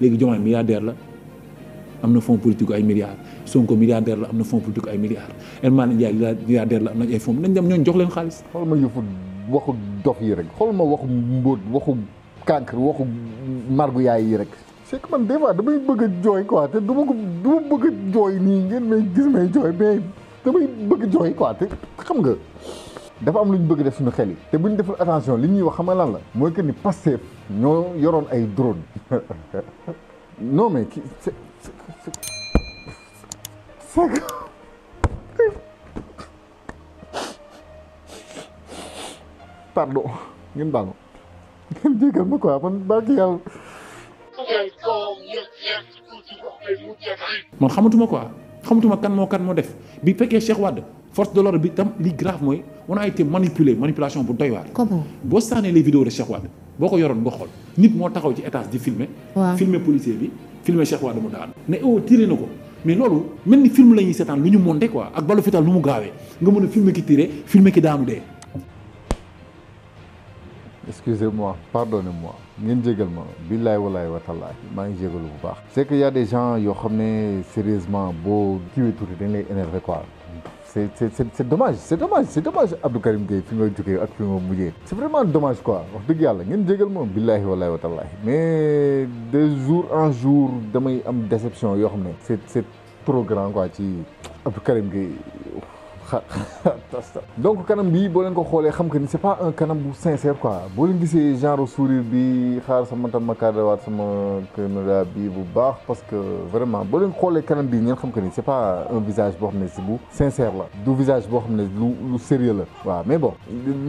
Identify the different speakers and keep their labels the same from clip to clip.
Speaker 1: léegi Diomaye milliardaire la am na fonds politique ay milliards Sonko milliardaire la am na fonds politique ay milliards El Malick Ndiaye milliardaire la am na ay fonds nañ dem ñooñu jox leen xaalis.
Speaker 2: xool ma yëfu waxu dof yi rek xool ma waxu mbóot waxu cancre waxu margu yaay yi rek. c'est que man des fois damay bëgg a jooy quoi te du ma bëgg a jooy nii ngeen may gis may jooy mais damay bëgg a jooy quoi te xam nga dafa am lu ñu bëgg def suñu xel yi te bu ñu deful attention li ñuy wax xam nga lan la mooy que ni Pastef ñoo yoroon ay drone non mais ki c'est pardon ngeen baal ma ngeen jégal ma quoi man baa ki yàlla
Speaker 1: man xamatuma quoi xamatuma kan moo def bi fekkee Cheikh Wade force de l'ordre bi tam li grave mooy on a été manipulation bu doy waar.
Speaker 3: comment
Speaker 1: boo sànnee les vidéos de Cheikh Wade boo ko yoroon nga xool nit moo taxaw ci étage di filmer.
Speaker 3: waaw
Speaker 1: filmer policier bi filmer Cheikh Wade mu daan ne tiré na ko mais loolu mel ni film la ñuy seetaan lu ñu monté quoi ak balu fital nu mu gaawee nga mën a filmer ki tiré filmer ki daanu dee.
Speaker 2: excusez-moi pardonnez-moi ngeen jégal ma billaay walaay wa tallaahi maa ngi jégalu bu baax. c'est que y a des gens yoo xam ne sérieusement boo kiiwee tuuti dañ lay énervé quoi c'est dommage Abdou Karim Gueye fi nga jógee ak fi nga mujjee. c'est vraiment dommage quoi wax dëgg yàlla ngeen jégal ma billaay walaay wa tallaahi mais de jour en jour damay am déception yoo xam ne c'est trop grand quoi ci Abdou Karim Gueye. donc kanam bi boo leen ko xoolee xam que ni c'est pas un kanam bu sincère quoi boo leen gisee genre sourire bi xaar sama tam ma kaddawaat sama caméra bi bu baax parce que vraiment boo leen xoolee kanam bi ngeen xam que ni c'est pas un visage boo xam ne si bu sincère la du visage boo xam ne lu sérieux la waaw mais bon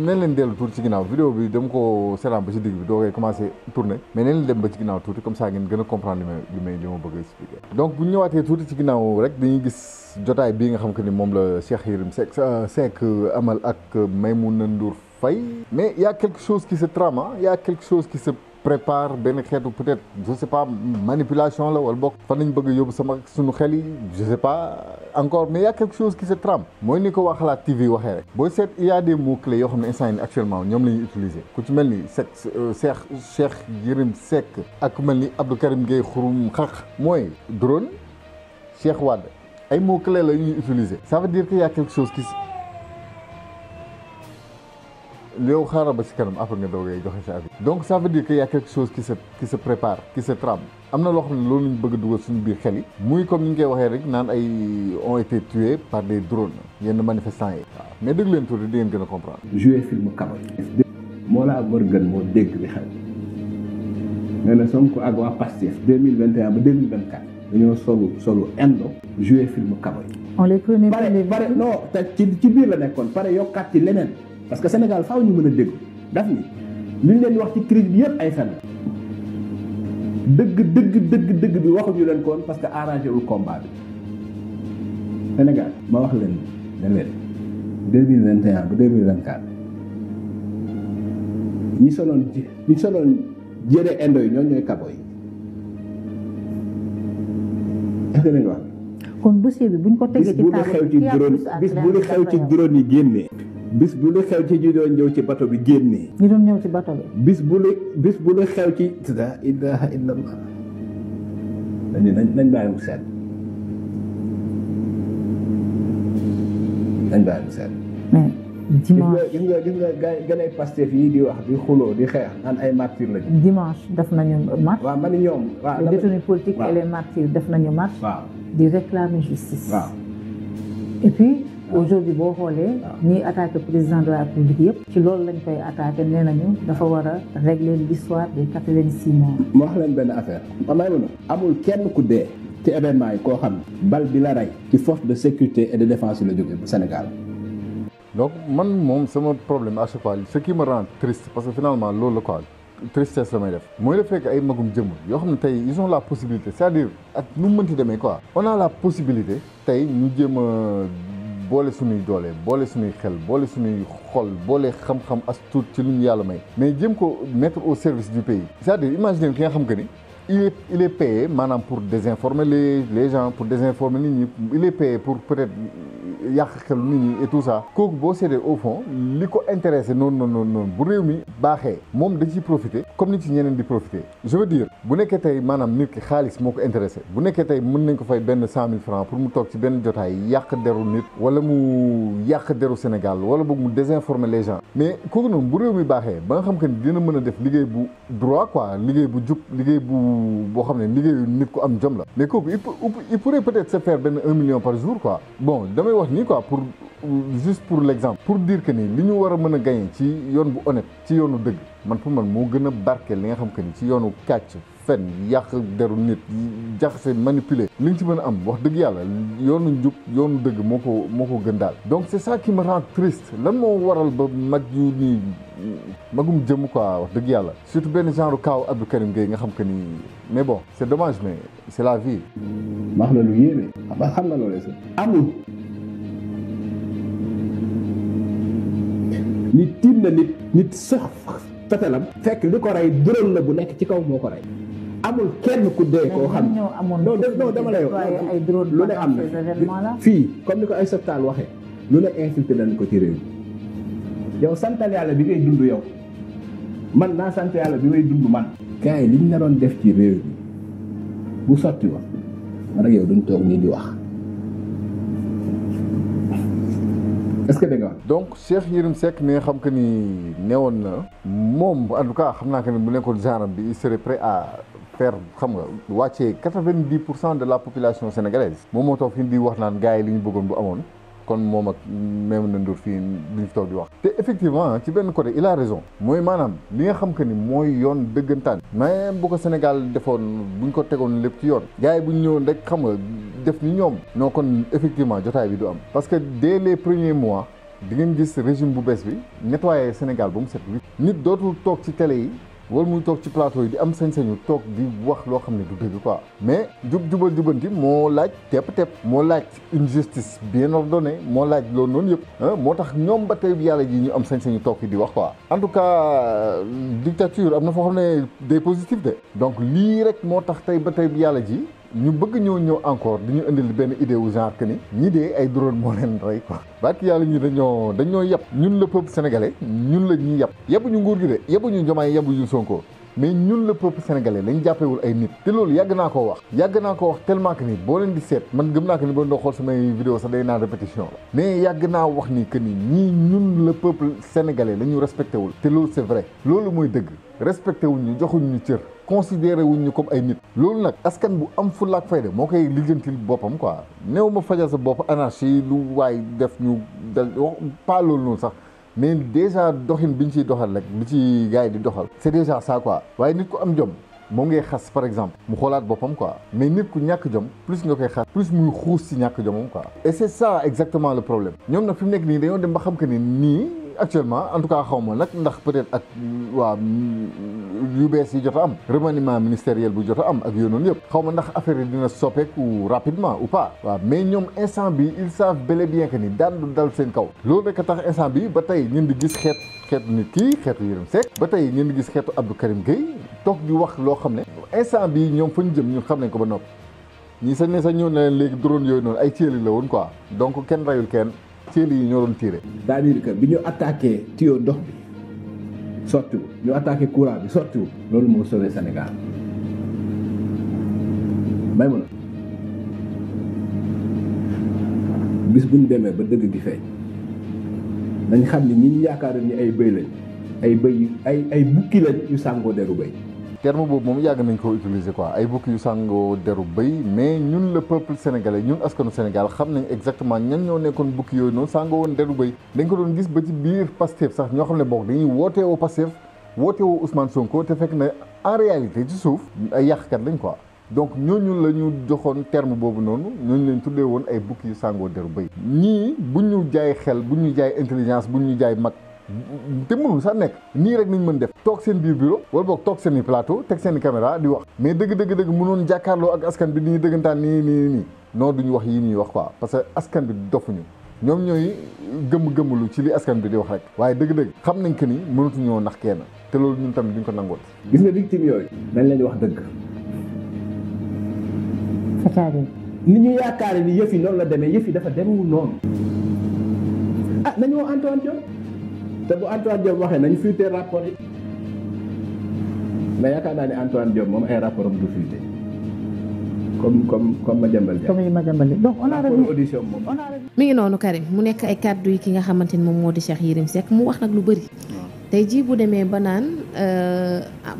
Speaker 2: nañ leen dellu tuuti ci ginnaaw vidéo bi dama ko seetaan ba ci digg bi doo koy commencer tourner mais nañ leen dem ba ci ginnaaw tuuti comme ça ngeen gën a comprendre li ma bëgg a expliquer donc bu ñu ñëwaatee tuuti ci ginnaaw rek dañuy gis jotaay bii nga xam que ni moom la Cheikh Yérim Seck amal ak Maïmouna Ndour Faye mais y a quelque chose qui se trame y a quelque chose qui se prépare benn xeetu peut-être je sais pas manipulation la wala bokk fan nañ bëgg a yóbbu suñu xel yi je sais pas encore mais y a quelque chose qui se trame mooy ni ko waa Xalaat TV waxee rek booy seet il y a des mots clés yoo xam ne instant yi actuellement ñoom la ñuy utiliser ku ci mel ni Cheikh Yérim Seck ak ku mel ni Abdou Karim Gueye xurum xaq mooy drone Cheikh Wade ay mots clés la ñuy utiliser ça veut dire qu'il y a quelque chose qui yow xaaral ba ci kanam après nga doogay joxe sa avis donc ça veut dire qu'il y a quelque chose qui se prépare qui se trame am na loo xam ne loolu lañ bëgg a dugal suñu biir xel yi muy comme ni ñu koy waxee rek naan ay ont été tués par des drones yenn manifestants yi waaw mais dégg leen tuuti di ngeen gën a comprendre.
Speaker 4: jouer film Kaboy moo laa Morgan moo dégg li xew nee na Sonko ak waa Pastef 2021 ba 2024 dañoo solu indo jouer film Kaboy.
Speaker 3: on les prenait
Speaker 4: pare non te ci biir la nekkoon pare yokkaat ci leneen parce que Sénégal faaw ñu mën a dégg daf ni li ñu leen di wax ci crise bi yëpp ay fen dëgg bi waxuñu leen koon parce que arrangé wul combat bi Sénégal ma wax leen ne leen 2021 ba 2024 ñi soloon jëre indo yi ñooy Kaboy yi est-ce que lañ wax
Speaker 3: kon dossier bi buñ ko tegee ci table
Speaker 4: bis bu lu xew ci drone yi génnee bis bu lu xew ci ñu doon ñëw ci bato bi génnee
Speaker 3: ñu doon ñëw ci bato bi
Speaker 4: bis bu lu xew ci la ilaha illallah nañ bàyyi mu seet
Speaker 3: mais dimanche
Speaker 4: gis nga gën ay Pastef yi di wax di xuloo di xeex naan ay martyrs lañu
Speaker 3: dimanche def nañu marche
Speaker 4: waaw man ñoom waaw
Speaker 3: les détenus politiques et les martyrs def nañu marche
Speaker 4: waaw
Speaker 3: di réclamer justice
Speaker 4: waaw
Speaker 3: et puis aujourd'hui boo xoolee ñiy attaqué président de la République yëpp ci loolu lañ koy attaqué nee nañu dafa war a régler l'histoire des 86 morts.
Speaker 4: ma wax leen benn affaire may mun amul kenn ku dee ci événement yi koo xam ne bal bi la rey ci force de sécurité et de défense yi la jógee bu Sénégal.
Speaker 2: donc man moom sama problème à chaque fois ce qui me rend triste parce que finalement loolu la quoi tristesse la may def mooy le fait que ay magum jëmm yoo xam ne tey ils ont la possibilité c'est-à-dire ak nu mu mënti demee quoi on a la possibilité tey ñu jéem a boole suñuy doole boole suñuy xel boole suñuy xol boole xam-xam as tuut ci lu ñu yàlla may mais jéem ko mettre au service du pays c'est-à-dire imaginer ki nga xam que ni il est payé maanaam pour désinformer les gens pour désinformer nit ñi il est payé pour peut-être yàq xel nit ñi et tout ça kooku boo seetee au fond li ko intéressé noonu bu réew mi baaxee moom da ciy profiter comme ni ci ñeneen di profiter je veux dire bu nekkee tey maanaam nit ki xaalis moo ko intéressé bu nekkee tey mën nañ ko fay benn 100 000 francs pour mu toog ci benn jotaay yàq deru nit wala mu yàq deru Sénégal wala boog mu désinformer les gens mais kooku noonu bu réew mi baaxee ba nga xam que ni dina mën a def liggéey bu droit quoi liggéey bu jub liggéey boo xam ne liggéeyu nit ku am jom la mais kooku il pourrait peut-être se faire benn 1 million par jour quoi bon damay wax nii quoi pour juste pour l'exemple pour dire que ni li ñu war a mën a gagner ci yoon bu honnête ci yoonu dëgg man pour man moo gën a barkeel li nga xam que ni ci yoonu kàcc fen yàq deru nit jaxase manipuler li nga ci mën a am wax dëgg yàlla yoonu njub yoonu dëgg moo ko gën daal donc c'est ça qui me rend triste lan moo waral ba mag yu nii magum jëm quoi wax dëgg yàlla surtout benn genre kaaw Abdou Karim Gueye nga xam que ni mais bon c'est dommage mais c'est la vie.
Speaker 4: wax la lu yéeme xam nga loolu sax amul nit tiim na nit sax fetelam fekk li ko rey drone la bu nekk ci kaw moo ko rey amul kenn ku dee koo xam non dama lay lu ne am na fii comme ni ko ay septal waxee lu ne insulté nañ ko ci réew yow santal yàlla bi ngay dund yow man naa sant yàlla bi may dund man gars yi liñ naroon def ci réew bi bu sotti wax man ak yow duñ toog nii di wax est-ce que da nga wax
Speaker 2: donc Cheikh Yérim Seck mi nga xam que ni newoon na moom en tout cas xam naa que ni bu nekkoon genre bi il serait prêt à faire xam nga wàccee 90% de la population sénégalaise moom moo toog fi di wax naan gars yi li ñu bëggoon bu amoon kon moom ak même na ndur fii duñ fi toog di wax te effectivement ci benn côté il a raison mooy maanaam li nga xam que ni mooy yoon dëggantaan même bu ko Sénégal defoon buñ ko tegoon lépp ci yoon gars yi buñ ñëwoon rek xam nga def ni ñoom non kon effectivement jotaay bi du am parce que dès les premiers mois di ngeen gis régime bu bees bi nettoyer Sénégal ba mu set nit dootul toog ci télé yi wala muy toog ci plateau yi di am sañ-sañu toog di wax loo xam ne du dëgg quoi mais jubal jubanti moo laaj tepp moo laaj une justice bien ordonnée moo laaj loolu noonu yëpp moo tax ñoom ba tey bi yàlla ji ñu am sañ-sañu toog fi di wax quoi en tout cas dictature am na foo xam ne des positifs de donc lii rek moo tax tey ba tey bi yàlla ji ñu bëgg ñëw encore di ñu indil benn idée wu genre que ni ñii de ay drone moo leen rey quoi barki yàlla ñi dañoo yab ñun le peuple sénégalais ñun la ñuy yab yabuñu nguur gi de yabuñu Diomaye yabuñu Sonko mais ñun le peuple sénégalais lañ jàppewul ay nit te loolu yàgg naa koo wax tellement que ni boo leen di seet man gëm naa que ni boo doo xool samay vidéo sax day naan répétition la mais yàgg naa wax ni que ni ñii ñun le peuple sénégalais la ñu respecté wul te loolu c'est vrai loolu mooy dëgg respecté wuñ ñu joxuñ ñu cër considéré wuñ ñu comme ay nit loolu nag askan bu am fulla ak fayda moo koy lijjantil boppam quoi néew ma fajal sa bopp anarchie lu waay def ñu dal pas loolu noonu sax mais déjà doxin bi ñu ciy doxal rek bi ci gars yi di doxal c'est déjà ça quoi waaye nit ku am jom moom ngay xas par exemple mu xoolaat boppam quoi mais nit ku ñàkk jom plus nga koy xas plus muy xuus ci ñàkk jomam quoi et c'est ça exactement le problème ñoom nag fi mu nekk nii dañoo dem ba xam que ni nii actuellement en tout cas xaw ma nag ndax peut-être ak waa yu bees yi jot a am remaniement ministériel bu jot a am ak yooyu noonu yëpp xaw ma ndax affaire yi dina soppeeku rapidement ou pas waaw mais ñoom instant bi ils savent bel et bien que ni daan du dal seen kaw loolu rek a tax instant bi ba tey ñun di gis xeetu nit kii xeetu Yérim Seck ba tey ñun di gis xeetu Abdou Karim Gueye toog di wax loo xam ne instant bi ñoom fa ñu jëm ñun xam nañ ko ba noppi ñi sañ ne sax ñëw na leen léegi drone yooyu noonu ay ceeli la woon quoi donc kenn rayul kenn ceeli yi ñoo doon tiré.
Speaker 4: c'est-à-dire que bi ñu attaqué tuyau ndox bi sottiwul ñu attaqué courant bi sottiwul loolu moo sauvé Sénégal may ma la bis bu ñu demee ba dëgg gi feeñ dañ xam ni ñi yaakaar ni ay bëy lañ ay bëy ay bukki lañ yu sàngoo deru bëy.
Speaker 2: terme boobu moom yàgg nañ ko utiliser quoi ay bukki yu sàngoo deru bëy mais ñun le peuple sénégalais ñun askanu Sénégal xam nañ exactement ñan ñoo nekkoon bukki yooyu noonu sàngoo woon deru bëy dañ ko doon gis ba ci biir Pastef sax ñoo xam ne boog dañuy wootee woo Pastef wootee woo Ousmane Sonko te fekk na en réalité ci suuf ay yàqkat lañ quoi donc ñooñu la ñu joxoon terme boobu noonu ñooñu lañ tuddee woon ay bukki yu sàngoo deru bëy ñii bu ñu jaay xel bu ñu jaay intelligence bu ñu jaay mag te mënul sax nekk nii rek nañ mën def toog seen biir bureau wala boog toog seen i plateau teg seen i caméra di wax mais dëgg mënoon jàkkaarloo ak askan bi nii dëggantaan nii non duñu wax yii ñuy wax quoi parce que askan bi dofuñu ñoom ñooy gëmm-gëmmlu ci li askan bi di wax rek waaye dëgg-dëgg xam nañ que ni mënatuñoo nax kenn te loolu ñun tamit duñ ko nangoot.
Speaker 4: gis nga victime yooyu dañ leen di wax dëgg ni ñu yaakaare ni yëf yi noonu la demee yëf yi dafa demewul noonu nañu woo Antoine Diome te bu Antoine Diome waxee nañu fuité rapport yi mais yaakaar naa ne Antoine Diome moom ay rapport am du fuité comme Madiambal Diagne.
Speaker 3: comme yi Madiambal Diagne donc on a revu
Speaker 4: audition moom.
Speaker 5: mi ngi noonu Karim mu nekk ay kàddu yi ki nga xamante ni moom moo di Cheikh Yérim Seck mu wax nag lu bëri. tey jii bu demee ba naan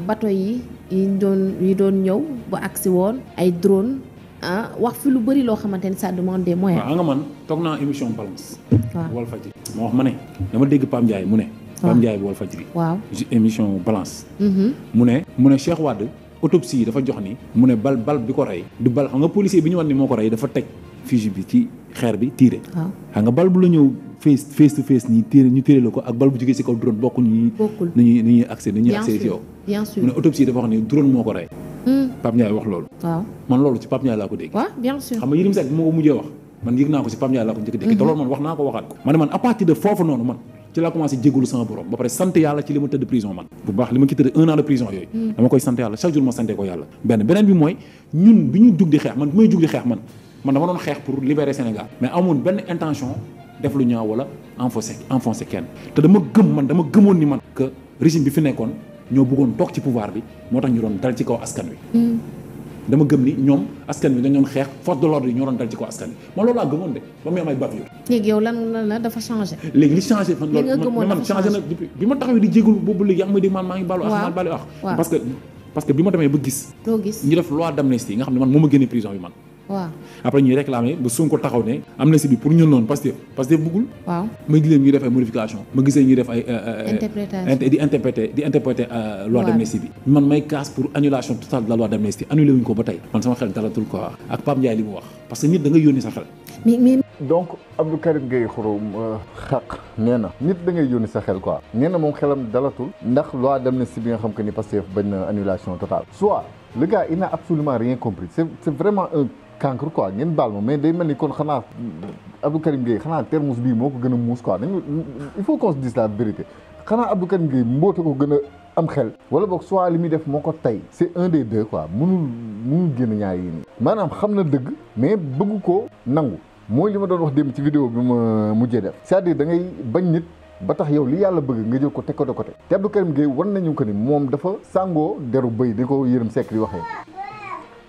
Speaker 5: bateau yi doon ñëw ba agsi woon ay drone wax fi lu bëri loo xamante ni ça demande des moyens.
Speaker 1: waaw nga man toog naa émission Balance.
Speaker 5: waaw
Speaker 1: Walfadjri ma wax ma ne dama dégg Pam Ndiaye mu ne. Pam Ndiaye bu Walfadjri.
Speaker 5: waaw
Speaker 1: émission Balance. mu ne Cheikh Wade autopsie yi dafa jox ni mu ne bal bi ko rey du bal xam nga policier bi ñu wan ni moo ko rey dafa teg fusil bi ci xeer bi tiire. waaw xam nga bal bu la ñëw face to face nii tiire ñu tiire la ko ak bal bu jógee ci kaw drone bokkul ni ñuy accès ci yow.
Speaker 5: bien sûr
Speaker 1: mu ne autopsie yi dafa wax ni drone moo ko rey. Pape Ndiaye wax loolu.
Speaker 5: waaw
Speaker 1: man loolu ci Pape Ndiaye laa ko dégg.
Speaker 5: waaw bien sûr
Speaker 1: xam nga Yérim Seck bi moo ko mujjee wax man yëg naa ko ci Pape Ndiaye laa ko njëkk a dégg. te loolu man wax naa ko waxaat ko. ma ne man à partir de foofu noonu man ci laa commencé jégalu sama borom ba pare sant yàlla ci li ma tëdd prison man bu baax li ma ci tëdd 1 an de prison yooyu. dama koy sant yàlla chaque jour ma sante ko yàlla. beneen bi mooy ñun bi ñu jug di xeex man bi may jug di xeex man dama doon xeex pour libérer Sénégal mais amoon benn intention def lu ñaaw wala enfoncer kenn te dama gëmoon ni man que régime bi fi nekkoon ñoo bëggoon toog ci pouvoir bi moo tax ñu doon dal ci kaw askan wi. dama gëm ni ñoom askan wi dañ doon xeex force de l'ordre yi ñoo doon dal ci kaw askan wi man loolu laa gëmoon de ba mu am ay bavure.
Speaker 5: léegi yow lan la dafa changé.
Speaker 1: léegi li changé fan loolu man changé na bi ma taxawee di jégalu boobu léegi yaa ngi may dégg man maa ngi baalu wax parce que bi ma demee ba gis ñu def loi d'amnistie nga xam ne man moo ma génne prison bi man. waaw après ñuy réclamé ba Sonko taxaw ne amnistie bi pour ñun noonu Pastef bëggul. waaw ma gis leen ñuy def ay modification ma gisee ñuy def ay. interprétation di interpréter loi d'amnistie bi. man may casse pour annulation totale de la loi d'amnistie annulé wuñ ko ba tey man sama xel dalatul quoi ak Pape Ndiaye li mu wax parce que nit da nga yónni sa xel.
Speaker 2: donc Abdou Karim Gueye Xurum xaq nee na nit da ngay yónni sa xel quoi nee na moom xelam dalatul ndax loi d'amnistie bi nga xam que ni Pastef bañ na annulation totale soit le gars il n'a absolument rien compris c'est vraiment un cancre quoi ngeen baal ma mais day mel ni kon xanaa Abdou Karim Gueye xanaa termus bii moo ko gën a muus quoi dañu il faut qu'on se dise la vérité xanaa Abdou Karim Gueye mboote ko gën a am xel wala boog soit li muy def moo ko tey c'est un des deux quoi mënul génn ñaar yi nii maanaam xam na dëgg mais bëgg ko nangu mooy li ma doon wax démb ci vidéo bi ma mujjee def c'est-à-dire da ngay bañ nit ba tax yow li yàlla bëgg nga jël ko teg ko de côté te Abdou Karim Gueye wan nañu ko ni moom dafa sàngoo deru bëy di ko Yérim Seck di waxee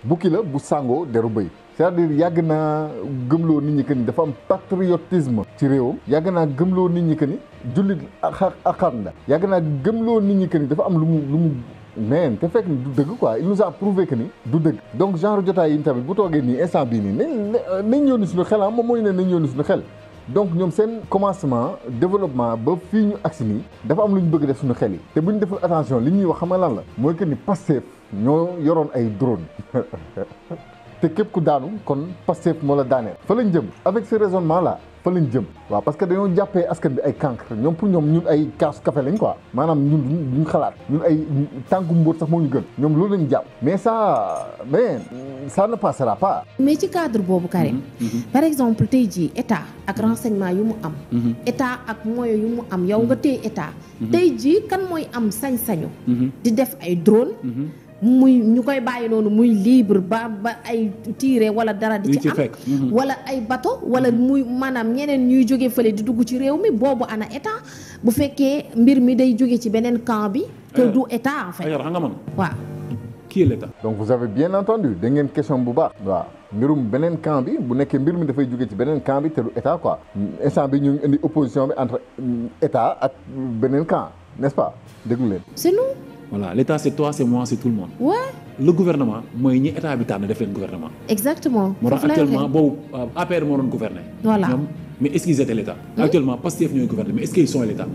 Speaker 2: bukki la bu sàngoo deru bëy c'est-à-dire yàgg naa gëmloo nit ñi que ni dafa am patriotisme ci réewam yàgg naa gëmloo nit ñi que ni jullit akar la yàgg naa gëmloo nit ñi que ni dafa am lu mu mais te fekk ni du dëgg quoi il nous a prouvé que ni du dëgg donc genre jotaay yi tamit bu toogee nii instant bii nii nañ yónni suñu xel moom mooy ne nañ yónni suñu xel donc ñoom seen commencement développement ba fii ñu agsi nii dafa am lu ñu bëgg def suñu xel yi te bu ñu deful attention li ñuy wax xam nga lan la mooy que ni Pastef ñoo yoroon ay drone te képp ku daanu kon Pastef moo la daaneel fa lañ jëm avec ce raisonnement là fa lañ jëm waaw parce que dañoo jàppee askan bi ay cancre ñoom pour ñoom ñun ay kaasu café lañ quoi maanaam ñun duñ xalaat ñun ay tànku mbóot sax moo ñu gën ñoom loolu lañ jàpp mais ça ne passera pas.
Speaker 5: mais ci cadre boobu Karim par exemple tey jii état ak renseignement yu mu am état ak moyens yu mu am yow nga téye état tey jii kan mooy am sañ-sañu di def ay drone muy ñu koy bàyyi noonu muy libre ba ay tiire wala dara di ci am wala ay bateau wala muy maanaam ñeneen ñuy jóge fële di dugg ci réew mi boobu ana état bu fekkee mbir mi day jóge ci beneen camp bi que du état en fait
Speaker 1: xam nga man
Speaker 5: waaw
Speaker 1: qui est l'état
Speaker 2: donc vous avez bien entendu da ngeen question bu baax waaw mbirum beneen camp bi bu nekkee mbir mi dafay jóge ci beneen camp bi te du état quoi instant bi ñu ngi indi opposition bi entre état ak beneen camp n'est-ce pas déglu leen
Speaker 5: c'est nous.
Speaker 1: Voilà, l'État c'est toi, c'est moi, c'est tout le monde.
Speaker 5: Ouais.
Speaker 1: Le gouvernement, moi, ñi état bi tànn def leen gouvernement.
Speaker 5: Exactement.
Speaker 1: Moo tax actuellement boobu APR moo doon gouverner.
Speaker 5: Voilà.
Speaker 1: Mais est-ce qu'ils étaient l'État? Actuellement Pastef ñooy gouverner, mais est-ce qu'ils sont l'État?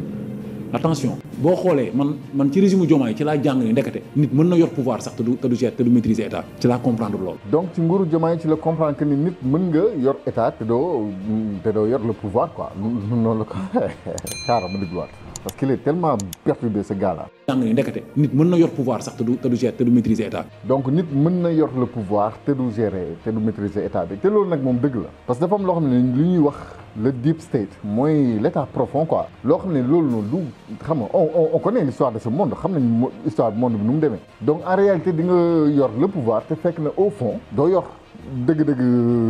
Speaker 1: Attention boo xoolee man ci régime Diomaye ci laa jàng ni ndekete nit mën na yor pouvoir sax te du gérer te du maîtriser état ci laa comprendre loolu.
Speaker 2: donc ci nguuru Diomaye ci la comprendre que ni nit mën nga yor état te doo yor le pouvoir quoi noonu la ko xaaral ma dégluwaat parce qu'il est tellement perturbé ce gars là.
Speaker 1: jàng ni ndekete nit mën na yor pouvoir sax te du gérer te du maîtriser état.
Speaker 2: donc nit mën na yor le pouvoir te du gérer te du maîtriser état bi te loolu nag moom dëgg la parce que dafa am loo xam ne lu ñuy wax le deep state mooy l'état profond quoi loo xam ne loolu noonu du xam nga on connaît l'histoire de ce monde xam nañ histoire du monde bi nu mu demee donc en réalité di nga yor le pouvoir te fekk na au fond doo yor dëgg-dëgg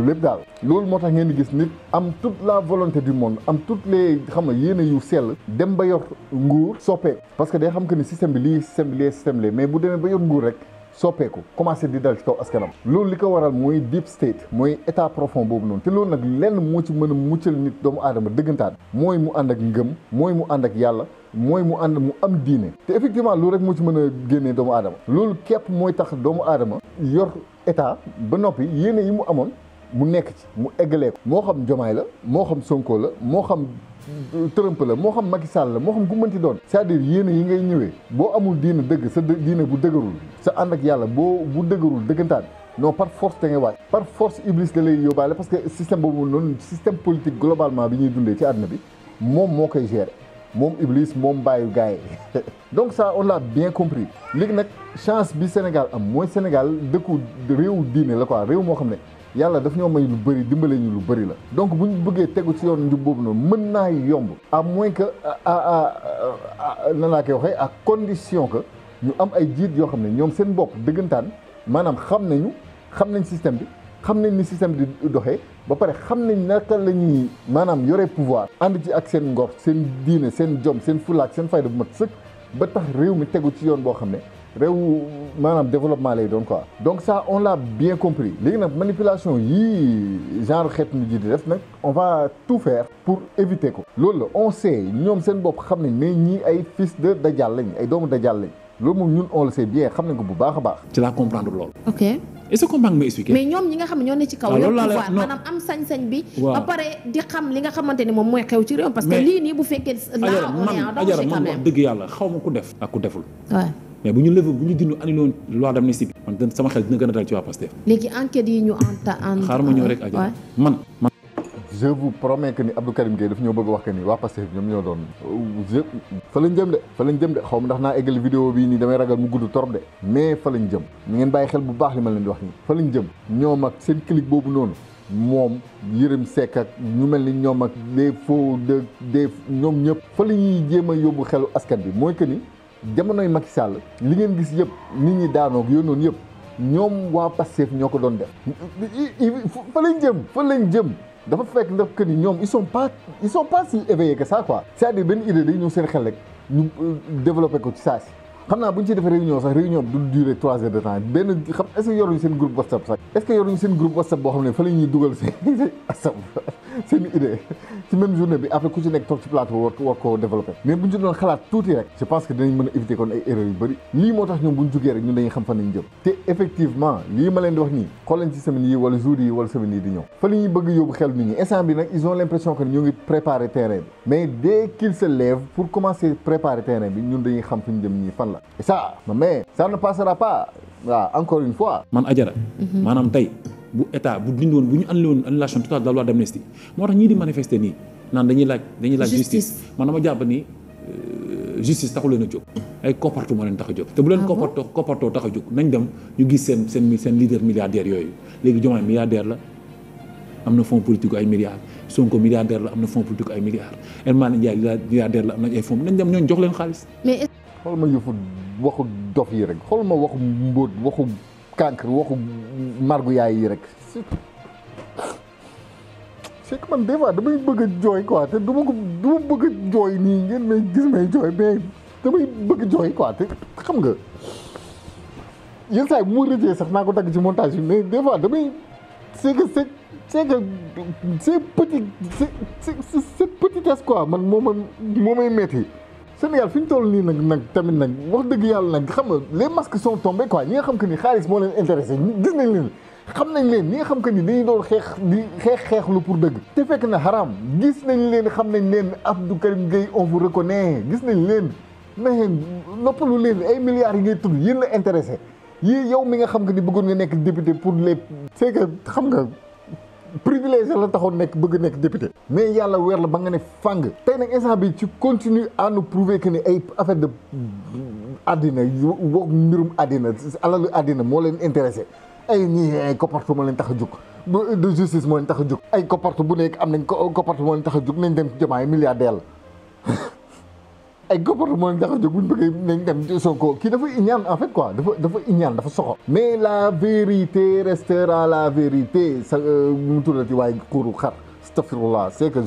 Speaker 2: lépp daal loolu moo tax ngeen di gis nit am toute la volonté du monde am toutes les xam nga yéene yu sell dem ba yor nguur soppeeku parce que day xam que ni système bi lii système lee mais bu demee ba yor nguur rek soppeeku commencé di dal ci kaw askanam loolu li ko waral mooy deep state mooy état profond boobu noonu te loolu nag lenn moo ci mën a muccal nit doomu aadama dëggantaan mooy mu ànd ak ngëm mooy mu ànd ak yàlla mooy mu ànd mu am diine te effectivement loolu rek moo ci mën a génnee doomu aadama loolu képp mooy tax doomu aadama yor état ba noppi yéene yi mu amoon mu nekk ci mu eggalee ko moo xam Diomaye la moo xam Sonko la moo xam Trump la moo xam Macky Sall la moo xam ku mënti doon c'est-à-dire yéene yi ngay ñëwee boo amul diine dëgg sa diine bu dëgërul sa ànd ak yàlla bu dëgërul dëggantaan non par force da ngay wàcc par force iblis da lay yóbbaale parce que système boobu noonu système politique globalement bi ñuy dundee ci àdduna bi moom moo koy gérer moom iblis moom bàyyi gars yi donc ça on l'a bien compris léegi nag chance bi Sénégal am mooy Sénégal dëkku réewu diine la quoi réew moo xam ne yàlla daf ñoo may lu bëri dimbale ñu lu bëri la donc bu ñu bëggee tegu ci yoon njub boobu noonu mën naa yomb à moins que nan laa koy waxee à condition que ñu am ay jiit yoo xam ne ñoom seen bopp dëggantaan maanaam xam nañ système bi xam nañ ni système bi di doxee ba pare xam nañ naka la ñuy maanaam yore pouvoir ànd ci ak seen ngor seen diine seen jom seen fulaak seen fayda bu mat sëkk ba tax réew mi tegu ci yoon boo xam ne réew maanaam développement lay doon quoi donc ça on l'a bien compris léegi nag manipulation yii genre xeet nu ji di def nag on va tout faire pour éviter ko loolu la on sait ñoom seen bopp xam nañ ne ñii ay fils de Dajjal lañ ay doomu Dajjal lañ loolu moom ñun on le sait bien xam nañ ko bu baax a baax.
Speaker 1: ci laa comprendre loolu.
Speaker 5: ok
Speaker 1: est-ce que comprendre nga expliquer.
Speaker 5: mais ñoom ñi nga xam ne ñoo ne ci kaw.
Speaker 1: loolu
Speaker 5: yor
Speaker 1: laa
Speaker 5: pouvoir maanaam am sañ-sañ bi.
Speaker 1: waaw
Speaker 5: ba pare di xam li nga xamante ni moom mooy xew ci réew parce que lii nii bu fekkee. là on est en danger quand
Speaker 1: man
Speaker 5: même
Speaker 1: wax dëgg yàlla xaw ma ku def ak ku deful.
Speaker 5: waaw
Speaker 1: mais bu ñu levé bu ñu dindi annulé woon loi d'amnistie bi man sama xel dina gën a dal ci waa Pastef.
Speaker 5: léegi enquête yi ñu
Speaker 1: xaaral ma ñëw rek Adja man.
Speaker 2: je vous promets que ni Abdou Karim Gueye daf ñoo bëgg wax que ni waa Pastef ñoom ñoo doon fa lañ jëm de xaw ma ndax naa eggal vidéo bii nii damay ragal mu gudd torop de mais fa lañ jëm ñu ngeen bàyyi xel bu baax li ma leen di wax nii fa lañ jëm ñoom ak seen clique boobu noonu moom Yérim Seck ak ñu mel ni ñoom ak les faux des ñoom ñëpp fa la ñuy jéem a yóbbu xelu askan bi mooy que ni jamonoy Macky Sall li ngeen gis yëpp nit ñi daanoog yooyu noonu yëpp ñoom waa Pastef ñoo ko doon def fa lañ jëm dafa fekk ndax que ni ñoom ils sont pas si éveillés que ça quoi c'est-à-dire benn idée day ñëw seen xel rek ñu développé ko ci saa si xam naa bu ñu ci defee réunion sax réunion bi du durer 3 heures de temps benn xam est-ce que yoruñu seen groupe WhatsApp sax est-ce que yoruñu seen groupe WhatsApp boo xam ne fa la ñuy dugal seen idée ci même journée bi après ku ci nekk toog ci plateau war koo développé mais bu ñu ci doon xalaat tuuti rek je pense que dinañ mën a éviter kon ay erreurs yu bëri lii moo tax ñoom bu ñu jugee rek ñun dañuy xam fan nañ jëm te effectivement lii ma leen di wax nii xool leen ci semaine yi wala jours yi wala semaine yi di ñëw fa la ñuy bëgg yóbbu xel nit ñi instant bi nag ils ont l'impression que ñoo ngi préparer terrain bi mais dès qu'ils se lèvent pour commencer préparer terrain bi ñun dañuy xam fi ñu jëm ñii fan la et ça mais ça ne passera pas waaw encore une fois
Speaker 1: man Adjara maanaam tey bu état bu dindi woon bu ñu annulé woon annulation totale de la loi d'amnistie moo tax ñii di manifester nii naan dañuy laaj justice man dama jàpp ni justice taxu leen a jóg ay comportement moo leen tax a jóg te bu leen comportoo tax a jóg nañ dem ñu gis seen leader milliardaire yooyu léegi Diomaye milliardaire la am na fonds politique ay milliards Sonko milliardaire la am na fonds politique ay milliards El Malick Ndiaye milliardaire la am nañ ay fonds nañ dem ñooñu jox leen xaalis
Speaker 2: xool ma yëfu waxu dof yi rek xool ma waxu mbóot waxu cancre waxu margu yaay yi rek c'est que man des fois damay bëgg a jooy quoi te du ma bëgg a jooy nii ngeen may gis may jooy mais damay bëgg jooy quoi te xam nga yenn saa yi bu ma rëccee sax naa ko dagg ci montage bi mais des fois damay c'est petitesse quoi man moo may metti Sénégal fi ñu toll nii nag tamit nag wax dëgg yàlla nag xam nga les masques sont tombés quoi ñi nga xam que ni xaalis moo leen intéressé gis nañ leen xam nañ leen ñi nga xam que ni dañuy doon xeexlu pour dëgg te fekk na haram gis nañ leen xam nañ leen Abdou Karim Gueye on vous reconnaît gis nañ leen mais noppalu leen ay milliards yi ngay tudd yéen la intéressé yii yow mi nga xam que ni bëggoon nga nekk député pour les c'est que xam nga privilégié la taxoon bëgg nekk député mais yàlla weer la ba nga ne fàng tey nag instant bi tu continues à nous prouver que ni ay affaire de àddina wax mbirum àddina alalu àddina moo leen intéressé ay ñii ay comportement moo leen tax a jóg de justice moo leen tax a jóg ay comportement bu nekk am nañ comportement moo leen tax a jóg nañ dem Diomaye milliardaire la ay comportement lañ tax a jóg bu ñu bëggee nañ dem Sonko kii dafa iñaan en fait quoi dafa iñaan dafa soxo mais la vérité restera la vérité sa mu tuddati waaye xuuru xar astaghfirullah c'est que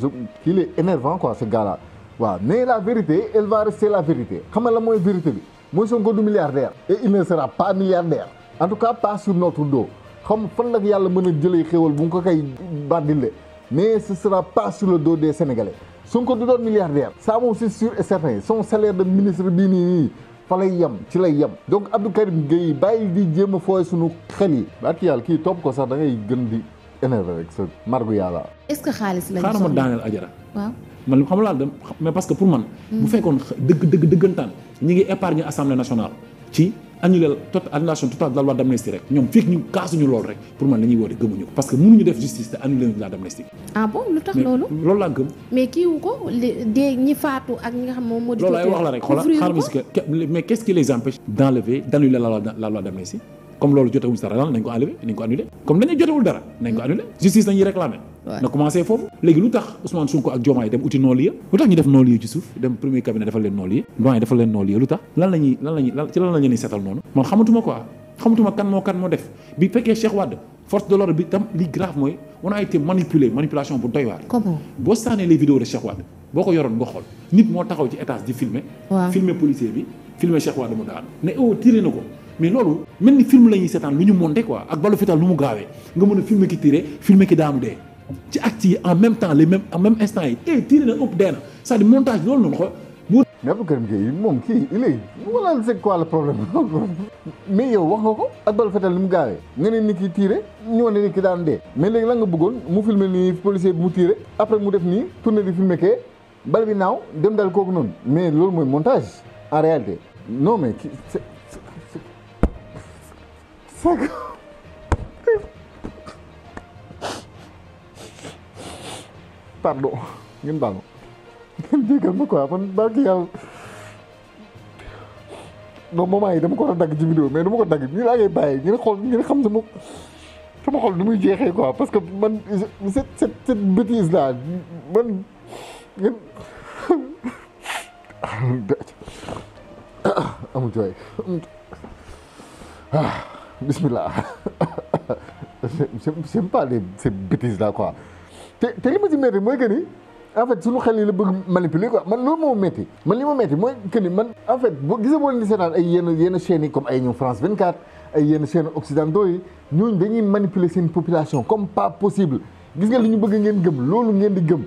Speaker 2: qu'il est énervant quoi ce gars-là waaw mais la vérité elle va rester la vérité xam nga la mooy vérité bi mooy Sonko du milliardaire et il ne sera pas milliardaire en tout cas pas sur notre dos xam fan la yàlla mën a jëlee xéwal bu nga ko koy bandile mais ce sera pas sur le dos des Sénégalais Sonko du doon milliardaire ça moom c'est sûr et certain son salaire de ministre bii nii fa lay yem ci lay yem donc Abdou Karim Gueye bàyyi di jéem a fooy suñu xel yi barki yàlla kii topp ko sax da ngay gën di énervé rek sa margu yàlla.
Speaker 5: est-ce que xaalis lañu
Speaker 1: xaaral ma daaneel Ajara.
Speaker 5: waaw
Speaker 1: man xam laa dem mais parce que pour man. bu fekkoon dëggantaan ñi ngi épargner assemblée nationale ci annuler annulation totale de la loi d'amnistie rek ñoom fekk ñu kaasuñu loolu rek pour man dañuy woote gëmuñu ko parce que mënuñu def justice te annuler la d'amnistie.
Speaker 5: ah bon lu tax loolu.
Speaker 1: loolu laa gëm.
Speaker 5: mais kii wu ko de ñi faatu ak ñi nga xam moom moo di.
Speaker 1: loolu ay wax la rek xoolal xaaral mais qu'est-ce qui les empêche d'annuler la loi d'amnistie comme loolu jotewul dara nañ ko enlever nañ ko annuler comme dañuy jotewul dara nañ ko annuler justice nañuy réclamer na commencé foofu léegi lu tax Ousmane Sonko ak Diomaye dem uti non-lieu lu tax ñu def non-lieu ci suuf dem premier cabinet defal leen non-lieu doyen defal leen non-lieu lu tax lan la ñuy seetal noonu man xamatuma kan moo def bi fekkee Cheikh Wade force de l'ordre bi tam li grave mooy on a été manipulation bu doy waar.
Speaker 5: comment
Speaker 1: boo sànnee les vidéos de Cheikh Wade boo ko yoroon nga xool nit moo taxaw ci étage di filmer filmer policier bi filmer Cheikh Wade mu daanu ne tiré na ko mais loolu mel ni film la ñuy seetaan lu ñu monté quoi ak balu fital lu mu gaawee nga mën a filmer ki tiré filmer ki daanu dee ci actes yi en même temps en même instant yi tiré na ëpp dee na c'est-à-dire montage loolu noonu xool
Speaker 2: mais Abdou Karim Gueye moom kii il est wala c'est quoi le problème mais yow wax nga ko ak balu fital li mu gaawee nga ne nit ki tiré ñëw ne nit ki daan dee mais léegi lan nga bëggoon mu filmer nii policier bi mu tiré après mu def nii tourné di filmer kee bal bi naaw dem dal kooku noonu mais loolu mooy montage en réalité non mais pardon ngeen baal ma ngeen jéggal ma quoi man barki yàlla non moment yi dama ko war a dagg ci vidéo mais dama ko dagg nii laa ngay bàyyi ngeen xool ngeen xam sama xol nu muy jeexee quoi parce que man cette bêtise là man ngeen amul jooy bismillah j'aime pas ces bêtises là quoi te li ma ci métti mooy que ni en fait suñu xel yi la bëgg manipuler quoi man loolu moo métti man li ma métti mooy que ni man en fait boo gisee boo leen di seetaan ay yenn chaînes yi comme ay ñoom France 24 ay yenn chaînes occidentaux yi ñooñu dañuy manipuler seen population comme pas possible gis nga li ñu bëgg ngeen gëm loolu ngeen di gëm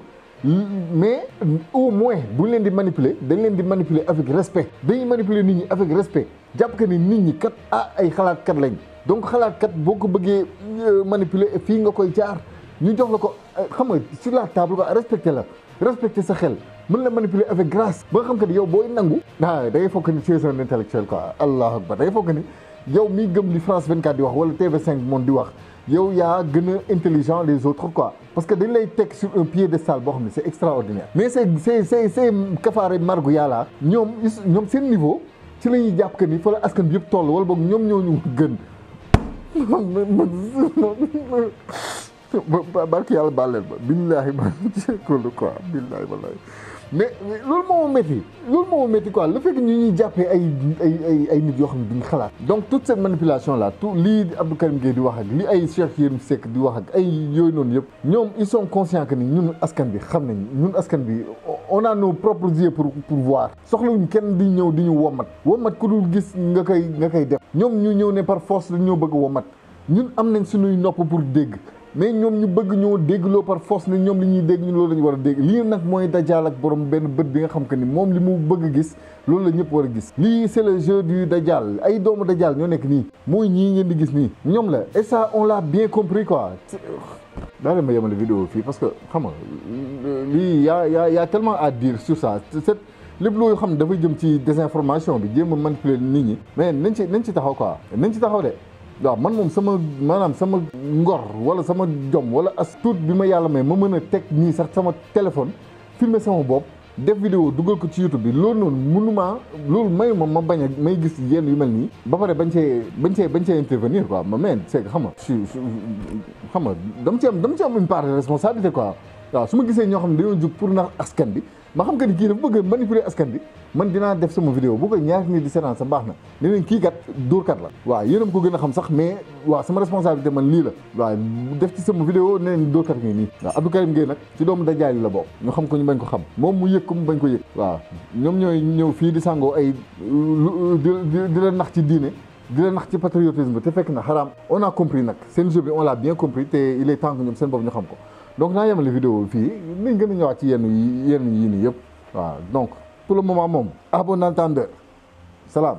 Speaker 2: mais au moins bu ñu leen di manipuler dañ leen di manipuler avec respect dañuy manipuler nit ñi avec respect jàpp que ni nit ñi kat ay xalaatkat lañ donc xalaatkat boo ko bëggee manipuler fii nga koy jaar ñu jox la ko xam nga sur la table quoi respecter sa xel mën la manipuler avec grâce ba nga xam que ni yow booy nangu da ngay foog ni tu es un intellectuel quoi allahu akbar da ngay foog ni yow miy gëm li France 24 di wax wala TV5 Monde di wax yow yaa gën a intelligent les autres quoi parce que dañ lay teg sur un piédestal boo xam ne c'est extraordinaire mais c'est kafaare margu yàlla ñoom seen niveau ci la ñuy jàpp que ni fa la askan bi yëpp toll wala boog ñoom ñoo ñu gën barki yàlla baal leen ba billaahi ma jégalu quoi billaahi wallaahi mais loolu moo métti quoi le fait que ñu ñuy jàppee ay nit yoo xam ne duñ xalaat donc toute cette manipulation là tout lii Abdou Karim Gueye di wax ak li ay Cheikh Yérim Seck di wax ak ay yooyu noonu yëpp ñoom ils sont conscients que ni ñun askan bi xam nañ ñun askan bi on a nos propres yeux pour voir soxlawuñ kenn di ñëw di ñu womat ku dul gis nga koy def ñoom ñu ñëw ne par force dañoo bëgg womat ñun am nañ suñuy nopp pour dégg mais ñoom ñu bëgg ñoo déggloo par force ne ñoom li ñuy dégg ñun loolu la ñu war a dégg lii nag mooy dajaal ak borom benn bët bi nga xam que ni moom li mu bëgg a gis loolu la ñëpp war a gis lii c'est le jeu du dajaal ay doomu dajaal ñoo nekk nii mooy ñii ngeen di gis nii ñoom la et ça on l'a bien compris quoi daa leen ma yemale vidéo fii parce que xam nga lii y a tellement à dire sur ça lépp loolu xam ne dafay jëm ci désinformation bi jéem a manipuler nit ñi mais nañ ci taxaw quoi nañ ci taxaw de waaw man moom sama ngor wala sama jom wala as tuut bi ma yàlla may ma mën a teg nii sax sama téléphone filmer sama bopp def vidéo dugal ko ci YouTube bi loolu noonu mënuma loolu mayu ma bañ a may gis yenn yu mel nii ba pare bañ cee intervenir quoi ma mais c'est que xam nga dama ci am une part de responsabilité quoi waaw su ma gisee ñoo xam ne dañoo jug pour nax askan bi ma xam que ni kii dafa bëgg manipuler askan bi man dinaa def sama vidéo bu ko ñaari nit di seetaan sa baax na ne leen kii kat dóorkat la waaw yéenam ko gën a xam sax mais waaw sama responsabilité man lii la waaw def ci sama vidéo ne leen dóorkat ngay nii waaw Abdou Karim Gueye nag ci doomu dajaay li la bokk ñu xam ko ñu bañ ko xam moom mu yëg ko mu bañ ko yëg waaw ñoom ñooy ñëw fii di sàngoo ay di la nax ci diine di la nax ci patriotisme te fekk na xaraam on a compris nag seen jeu bi on l'a bien compris te il est temps que ñoom seen bopp ñu xam ko donc naa yemale vidéo fii nañ gën a ñëwaat ci yenn yii nii yëpp waaw donc pour le moment moom à bon entendeur salaam